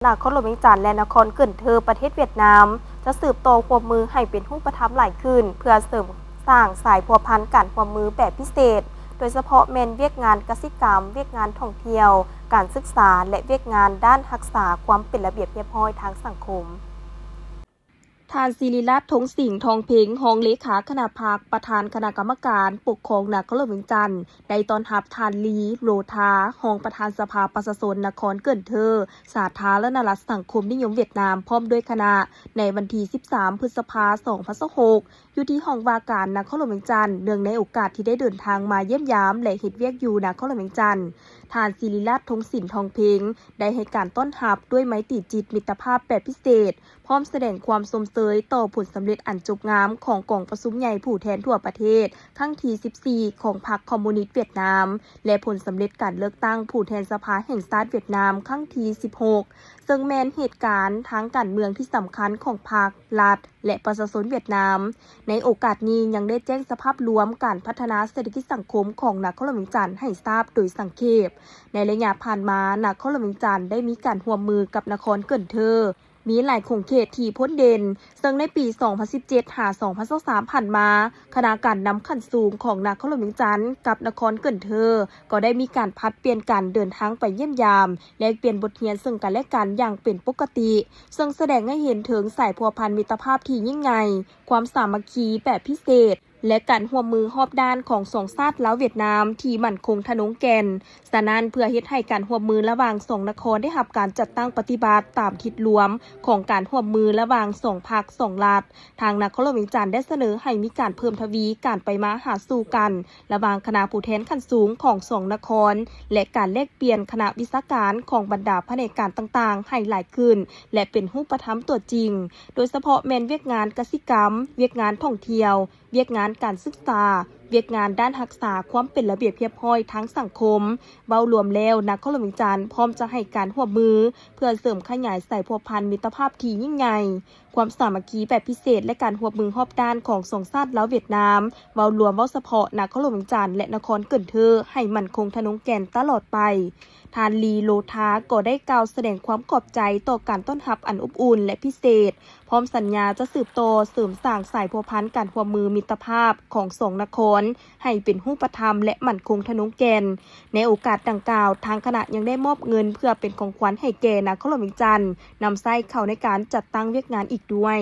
ນະຄອນຫຼວງວຽງຈັນ ແລະ ນະຄອນເກີນເທີ ປະເທດຫວຽດນາມ ຈະສືບຕໍ່ຮ່ວມມືໃຫ້ເປັນຮູບປະທຳຫຼາຍຂຶ້ນ ເພື່ອເສີມສ້າງສາຍພົວພັນການຮ່ວມມືແບບພິເສດ, ໂດຍສະເພາະແມ່ນວຽກງານກະສິກຳ, ວຽກງານທ່ອງທ່ຽວ, ການສຶກສາ ແລະ ວຽກງານດ້ານຮັກສາຄວາມເປັນລະບຽບຮຽບຮ້ອຍທາງສັງຄົມ. ທ່ານ ສິລິລັດ ທົງສິງ ທອງເພັງ ຮອງເລຂາຄະນະພັກ ປະທານຄະນະກຳມະການປົກຄອງນະຄອນຫຼວງວຽງຈັນ ໄດ້ຕ້ອນຮັບທ່ານ ລີ ໂລທາ ຮອງປະທານສະພາປະຊາຊົນນະຄອນເກີນເທີ ສາທາລະນະລັດສັງຄົມນິຍົມຫວຽດນາມ ພ້ອມດ້ວຍຄະນະ ໃນວັນທີສິບສາມ ພຶດສະພາ ສອງພັນຊາວຫົກ ຢູ່ທີ່ຫ້ອງວ່າການນະຄອນຫຼວງວຽງຈັນ ເນື່ອງໃນໂອກາດທີ່ໄດ້ເດີນທາງມາຢ້ຽມຢາມ ແລະ ເຮັດວຽກຢູ່ນະຄອນຫຼວງວຽງຈັນ. ທ່ານ ສິລິລັດ ທົງສິງ ທອງເພັງ ໄດ້ໃຫ້ການຕ້ອນຮັບດ້ວຍໄມຕີຈິດມິດຕະພາບແບບພິເສດ, ພ້ອມສະແດງຄວາມຊົມເຊີຍຕໍ່ຜົນສຳເລັດອັນຈົບງາມຂອງກອງປະຊຸມໃຫຍ່ຜູ້ແທນທົ່ວປະເທດຄັ້ງທີສິບສີ່ ຂອງພັກຄອມມູນິດຫວຽດນາມ ແລະ ຜົນສຳເລັດການເລືອກຕັ້ງຜູ້ແທນສະພາແຫ່ງຊາດຫວຽດນາມຄັ້ງທີສິບຫົກ ເຊິ່ງແມ່ນເຫດການທາງການເມືອງທີ່ສຳຄັນຂອງພັກ, ລັດ ແລະ ປະຊາຊົນຫວຽດນາມ. ໃນໂອກາດນີ້ຍັງໄດ້ແຈ້ງສະພາບລວມການພັດທະນາເສດຖະກິດສັງຄົມຂອງນະຄອນຫຼວງວຽງຈັນໃຫ້ຊາບໂດຍສັງເຂບ. ໃນໄລຍະຜ່ານມາ, ນະຄອນຫຼວງວຽງຈັນໄດ້ມີການຮ່ວມມືກັບນະຄອນເກີນເທີ ມີຫຼາຍຂົງເຂດທີ່ພົ້ນເດັ່ນ, ເຊິ່ງໃນປີສອງພັນສິບເຈັດຫາສອງພັນຊາວສາມຜ່ານມາ, ຄະນະການນຳຂັ້ນສູງຂອງນະຄອນຫຼວງວຽງຈັນກັບນະຄອນເກີນເທີ ກໍໄດ້ມີການຜັດປ່ຽນກັນເດີນທາງໄປຢ້ຽມຢາມ, ແລກປ່ຽນບົດຮຽນເຊິ່ງກັນແລະກັນຢ່າງເປັນປົກກະຕິ, ເຊິ່ງສະແດງໃຫ້ເຫັນເຖິງສາຍພົວພັນມິດຕະພາບທີ່ຍິ່ງໃຫຍ່, ຄວາມສາມັກຄີແບບພິເສດ ແລະ ການຮ່ວມມືຮອບດ້ານຂອງສອງຊາດລາວຫວຽດນາມທີ່ໝັ້ນຄົງທະນົງແກ່ນ. ສະນັ້ນ, ເພື່ອເຮັດໃຫ້ການຮ່ວມມືລະຫວ່າງສອງນະຄອນໄດ້ຮັບການຈັດຕັ້ງປະຕິບັດຕາມທິດລວມຂອງການຮ່ວມມືລະຫວ່າງສອງພັກສອງລັດ, ທາງນະຄອນຫຼວງວຽງຈັນໄດ້ສະເໜີໃຫ້ມີການເພີ່ມທະວີການໄປມາຫາສູ່ກັນລະຫວ່າງຄະນະຜູ້ແທນຂັ້ນສູງຂອງສອງນະຄອນ ແລະ ການແລກປ່ຽນຄະນະວິຊາການຂອງບັນດາພະແນກການຕ່າງໆໃຫ້ຫຼາຍຂຶ້ນ ແລະ ເປັນຮູບປະທຳຕົວຈິງ, ໂດຍສະເພາະແມ່ນວຽກງານກະສິກຳ, ວຽກງານທ່ອງທ່ຽວ, ວຽກງານການສຶກສາ, ວຽກງານດ້ານຮັກສາຄວາມເປັນລະບຽບຮຽບຮ້ອຍທາງສັງຄົມ. ເວົ້າລວມແລ້ວ, ນະຄອນຫຼວງວຽງຈັນພ້ອມຈະໃຫ້ການຮ່ວມມືເພື່ອເສີມຂະຫຍາຍສາຍພົວພັນມິດຕະພາບທີ່ຍິ່ງໃຫຍ່, ຄວາມສາມັກຄີແບບພິເສດ ແລະ ການຮ່ວມມືຮອບດ້ານຂອງສອງຊາດລາວຫວຽດນາມ, ເວົ້າລວມ, ເວົ້າສະເພາະນະຄອນຫຼວງວຽງຈັນ ແລະ ນະຄອນເກີນເທີ ໃຫ້ໝັ້ນຄົງທະນົງແກ່ນຕະຫຼອດໄປ. ທ່ານ ລີ ໂລທາ ກໍໄດ້ກ່າວສະແດງຄວາມຂອບໃຈຕໍ່ການຕ້ອນຮັບອັນອົບອຸ່ນ ແລະ ພິເສດ, ພ້ອມສັນຍາຈະສືບຕໍ່ເສີມສ້າງສາຍພົວພັນການຮ່ວມມືມິດຕະພາບຂອງສອງນະຄອນໃຫ້ເປັນຮູບປະທຳ ແລະ ໝັ້ນຄົງທະນົງແກ່ນ. ໃນໂອກາດດັ່ງກ່າວ, ທາງຄະນະຍັງໄດ້ມອບເງິນເພື່ອເປັນຂອງຂວັນໃຫ້ແກ່ນະຄອນຫຼວງວຽງຈັນ ນຳໃຊ້ເຂົ້າໃນການຈັດຕັ້ງວຽກງານອີກດ້ວຍ.